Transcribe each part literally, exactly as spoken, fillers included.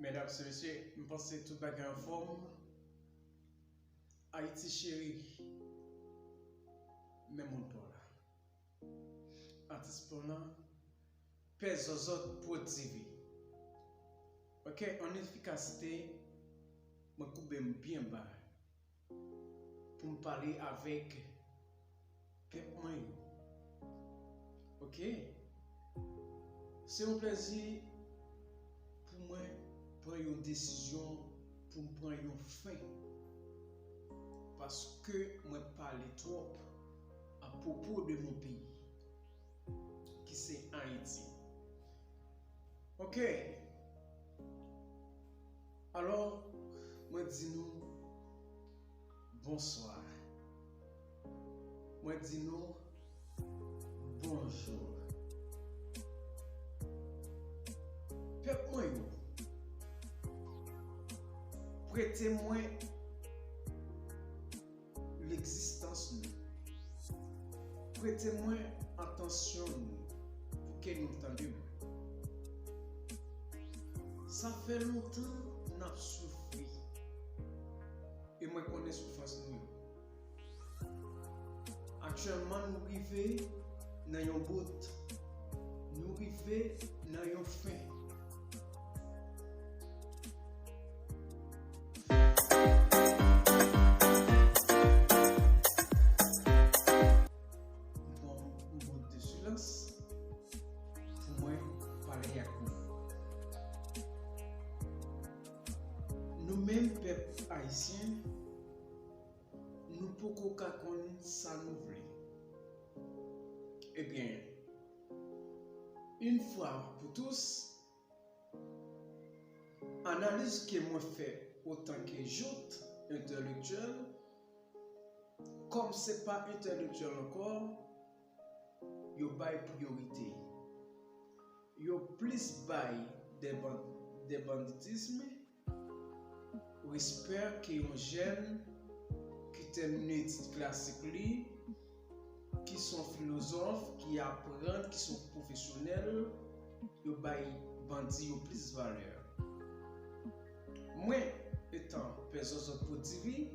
Medam e mesye, m panse tout bagay anfòm. Ayiti cheri, men moun pa w la. Atis pa w la, Pè Zòzòt Pwodivi. Ok, an efikasite, mwen koube m byen ba pou m pale avèk pèp mwen yo. Ok? Se yon plèzi pou mwen pran yon desizyon, pou m pran yon fen. Paske mwen pale twòp apwopo de mon peyi, ki se Ayiti. Ok. Alò, mwen di nou bonswa. Mwen di nou bonjou. Pèp mwen yo, prete mwen legzistans nou. Prete mwen atansyon nou pou ke nou tande mwen. Sa fè lontan n ap soufri, e mwen konnen soufrans nou yo. Aktyèlman, nou rive nan yon bout. Nou rive nan yon fen. M pran yon bout de silans pou mwen pale ak nou. Nou menm pèp ayisyen, nou poko ka konn sa nou vle. Ebyen, yon fwa pou tous, analiz ke mwen fè otan ke jout entèlektyèl, kòm se pa entèlektyèl ankò, yo bay priyorite. Yo plis bay de ban-, de banditism, respè ke yon jèn ki tèmine etid klasik li, ki se yon filozòf, ki aprann, ki se yon pwofesyonèl, yo bay bandi yo plis valè. Mwen, etan Pè Zòzòt Pwodivi,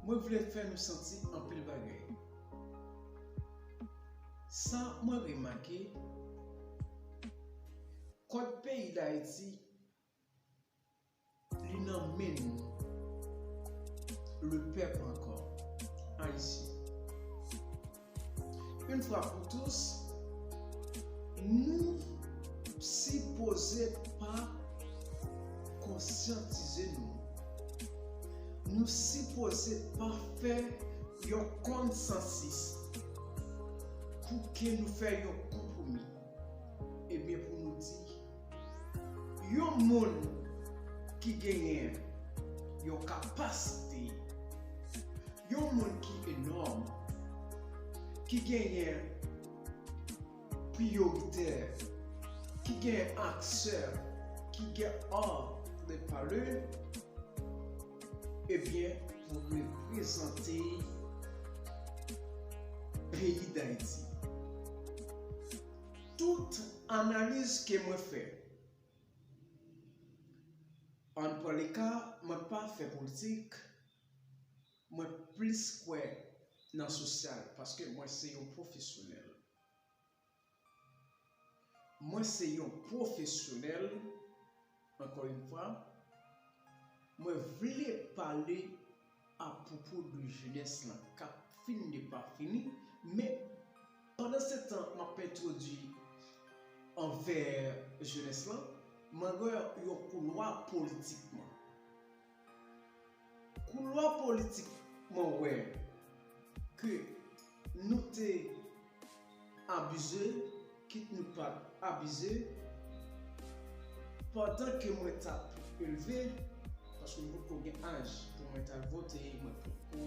mwen vle fè nou santi anpil bagay. Sa mwen remake, kòd peyi Dayiti, li nan men nou, le pèp ankò, Ayisyen. Yon fwa pou tous, nou sipoze pa konsyantize nou. Nou sipoze pa fè yon konsansis pou ke nou fè yon konpwomi. Ebyen, pou nou di, yon moun ki genyen yon kapasite, yon moun ki enòm, ki genyen priyoritè, ki gen aksè, ki gen art de parler, ebyen, pou reprezante peyi Dayiti. Tout analiz ke mwen fè, an pran le ka, mwen pa fè politik, mwen plis kwè nan sosyal, paske mwen se yon pwofesyonèl. Mwen se yon pwofesyonèl, ankò yon fwa, mwen vle pale apwopo de jenès lan k ap fin de pa fini, men pandansetan m ap entwodui anvè jenès lan, mwen wè yon koulwa politikman. Koulwa politik, mwen wè ke nou te abize, kit nou pa t abize, pandan ke mwen t ap elve, paske m potko gen aj pou mwen t al vote, mwen potko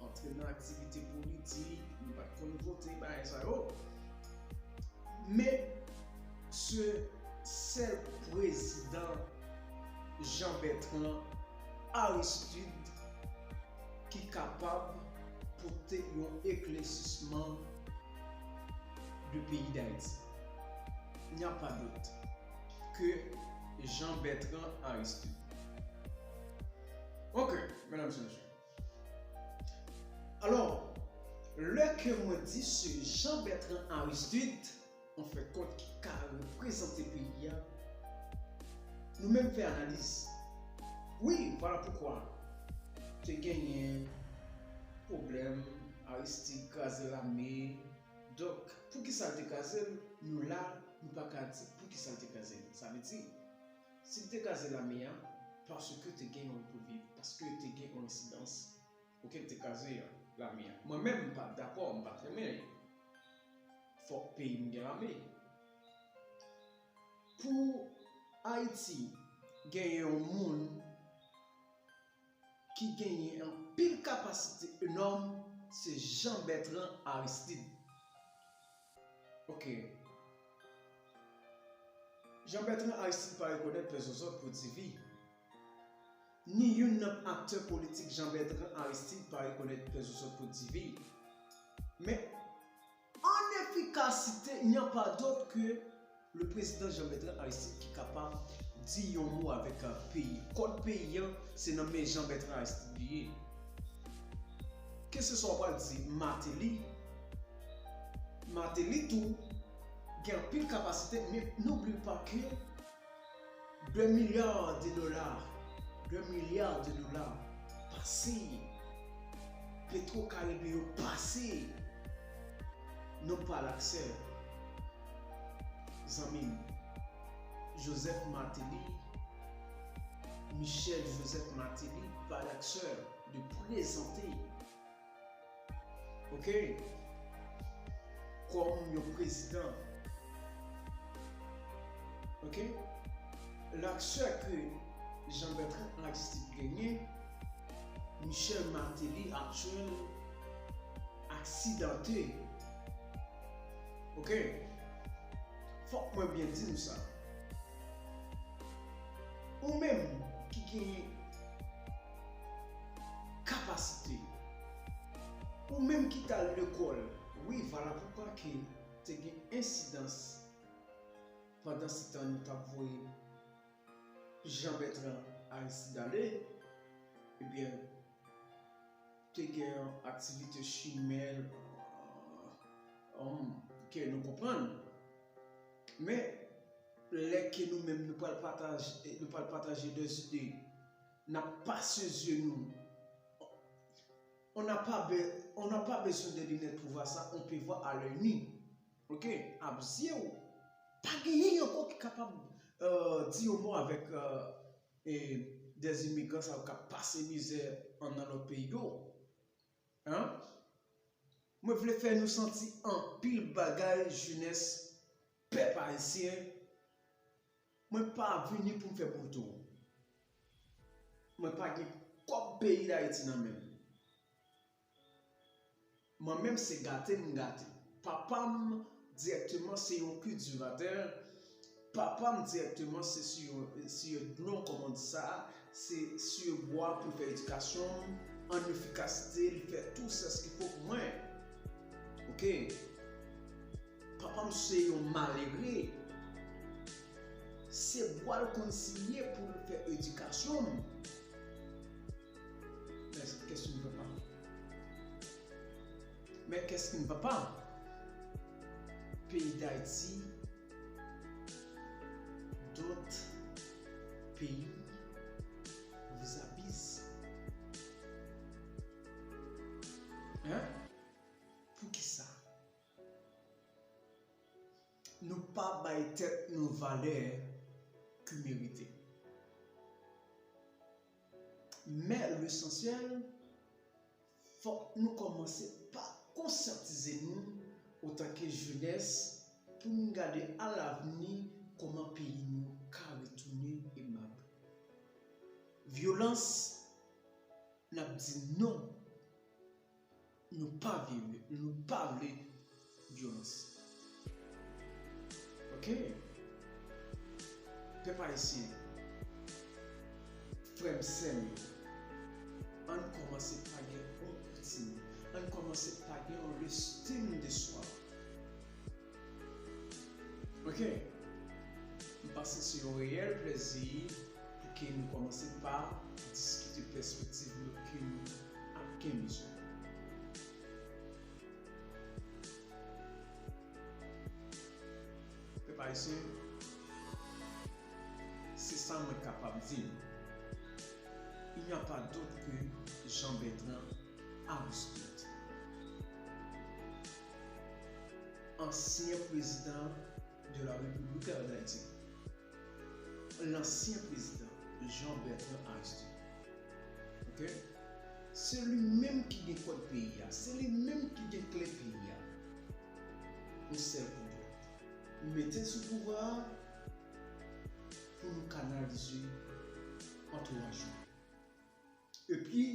antre nan aktivite politik, mwen pa t konn vote, bagay sa yo. Men, se sèl prezidan Jean Bertrand Aristide ki kapab pote yon eklèsisman de peyi Dayiti. Il n'y a pas d'autre que Jean Bertrand Aristide. Ok, medam e mesye. Alò, lè ke mwen di se Jean Bertrand Aristide, an fen kont, ki ka reprezante peyi a, nou menm fè analiz. Wi, vwala poukwa te genyen pwoblèm, Aristide kraze lame. Donk, poukisa l te kraze l? Nou la, nou pa ka di poukisa l te kraze l. Sa vle di, si l te kraze lame a, paske te gen yon reprivi, paske te gen yon ensidans, ok, l te kraze lame a. Mwen menm, m pa dakò, m pa t renmen li. Fòk peyi m gen lame. Pou Ayiti genyen yon moun ki genyen anpil kapasite enòm, se Jean Bertrand Aristide. Ok. Jean Bertrand Aristide pa rekonèt pè zozòt pou divi. Ni youn nan aktè politik Jean Bertrand Aristide pa rekonèt pè zozòt pou divi. Men, an efikasite, il n'y a pas d'autre que le président Jean Bertrand Aristide ki kapab di yon mo avèk, euh, peyi. Kòd peyi an, se nan men Jean Bertrand Aristide li ye. Keseswa w pral di Martelly, Martelly tou gen anpil kapasite, men n'oublie pas que de milya de dola, de milya de dola pase. Petro Caribe yo pase. Non pa laksè, zanmi m. Joseph Martelly, Michel Joseph Martelly pa laksè de prezante, ok, kòm yon prezidan. Ok? Laksè ke Jean Bertrand Aristide genyen, Michel Martelly aktyèl aksidante. Ok? Fòk mwen byen di nou sa. Ou menm ki gen kapasite, ou menm ki t al lekòl, wi, vwala poukwa ke te gen ensidans pandan se tan nou t ap voye Jean Bertrand Aristide ale, ebyen, te gen aktivite chimè, um, ke nou konprann. Men, lè ke nou menm nou pral pataje, nou pral pataje de zide, n ap pase zye nou. On n'a pas be-, on n'a pas besoin de lunettes pour voir ça, on peut voir à l'œil nu. Ok, ap zye w. Pa genyen ankò ki kapab, euh, di yon mo avèk, euh, e, dè imigran sa yo k ap pase mizè anndan lòt peyi yo. Hein? Mwen vle fè nou santi anpil bagay, jenès, pèp ayisyen. Mwen pa vini pou m fè pou m tou. Mwen pa gen kòb peyi Dayiti nan men m. Mwen menm se gate m gate. Papa m dirèkteman se yon kiltivatè. Papa m dirèkteman se siyè, siyè blon, kòman di sa, se siyè bwa pou l fè edikasyon m an efikasite, li fè tou sa ki fo pou mwen. Ok. Papa m se yon malere. Se bwa l konn siye pou l fè edikasyon m. Qu'est-ce qui ne va pas? Mais qu'est-ce qui ne va pas? Peyi Dayiti, dòt peyi vizabiz. Hein? Poukisa nou pa bay tèt nou valè ki merite? Men lesansyèl, fòk nou kòmanse pa konsyantize nou otanke jenès pou nou gade alavni kòman peyi nou ka retounen e mab. Vyolans, n ap di non. Nou pa vle, nou pa vle vyolans. Ok? Pèp ayisyen, frè m, sè m yo, ann kòmanse pa gen yon estime, ann kòmanse pa gen yon estime de swa. Ok? M p Panse se yon reyèl plèzi pou ke nou kòmanse pa diskite pèspektiv nou ke nou ap gen bezwen. Pèp ayisyen, se sa mwen kapab di nou. Il n'y a pas d'autre que Jean Bertrand Aristide, ansyen prezidan de la République d'Haïti, lansyen prezidan Jean Bertrand Aristide. Ok? Se li menm ki gen kòd peyi a, se li menm ki gen kle peyi a. Yon sèl kou dwèt. Mete sou pouvwa a pou nou kanalize antouraj nou. Epi,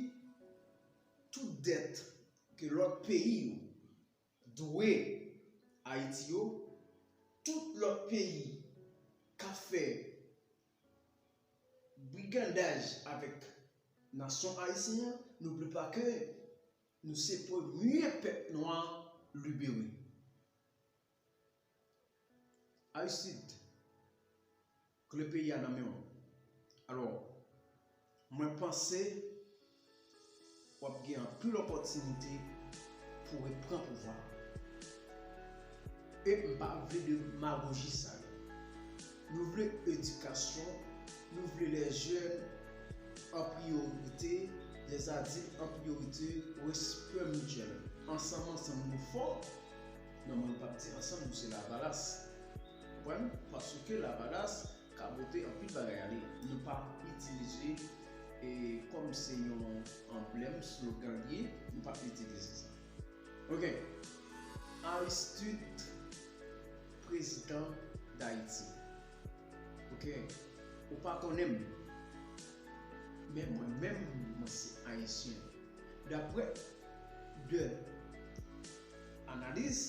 tout dèt ke lòt peyi yo dwe Ayiti yo, tout lòt peyi ka fè brigandaj avèk nasyon ayisyen an, n'oublie pas que nou se premye pèp nwa libere. Aristide, kle peyi a nan men w. Alò, mwen panse w ap gen anpil opòtinite pou reprann pouvwa. E m pa vle demagoji sa yo. Nou vle edikasyon, nou vle les jeunes en priorité, les adultes en priorité, respect mutuel. Ansanm, ansanm, nou fò. Non, mwen pa di ansanm, nou se Lavalas. Konprann? Paske Lavalas ka bote anpil bagay ale. Nou pa itilize, e, kòm se yon anblèm, slogan li ye, nou pa itilize sa. Ok. Aristide, prezidan Dayiti. Ok. Ou pa konnen m. Men mwen menm, mwen se ayisyen. Daprè de analiz,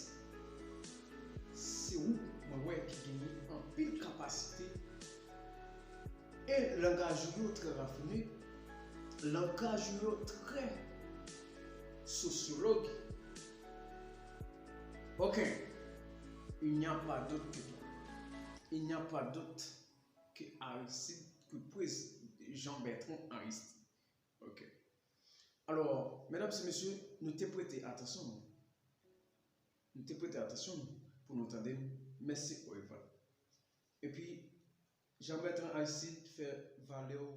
se ou mwen wè ki genyen anpil kapasite e langaj ou yo trè rafine, langaj ou yo trè sosyolog. Ok, il n'y a pas d'autre que toi. Il n'y a pas d'autre que Aristide, que prez-, Jean Bertrand Aristide. Ok. Alò, medam e mesye, nou te prete atansyon nou. Nou te prete atansyon nou pou nou tande l. Mèsi, orevwa. Epi, Jean Bertrand Aristide fè valè w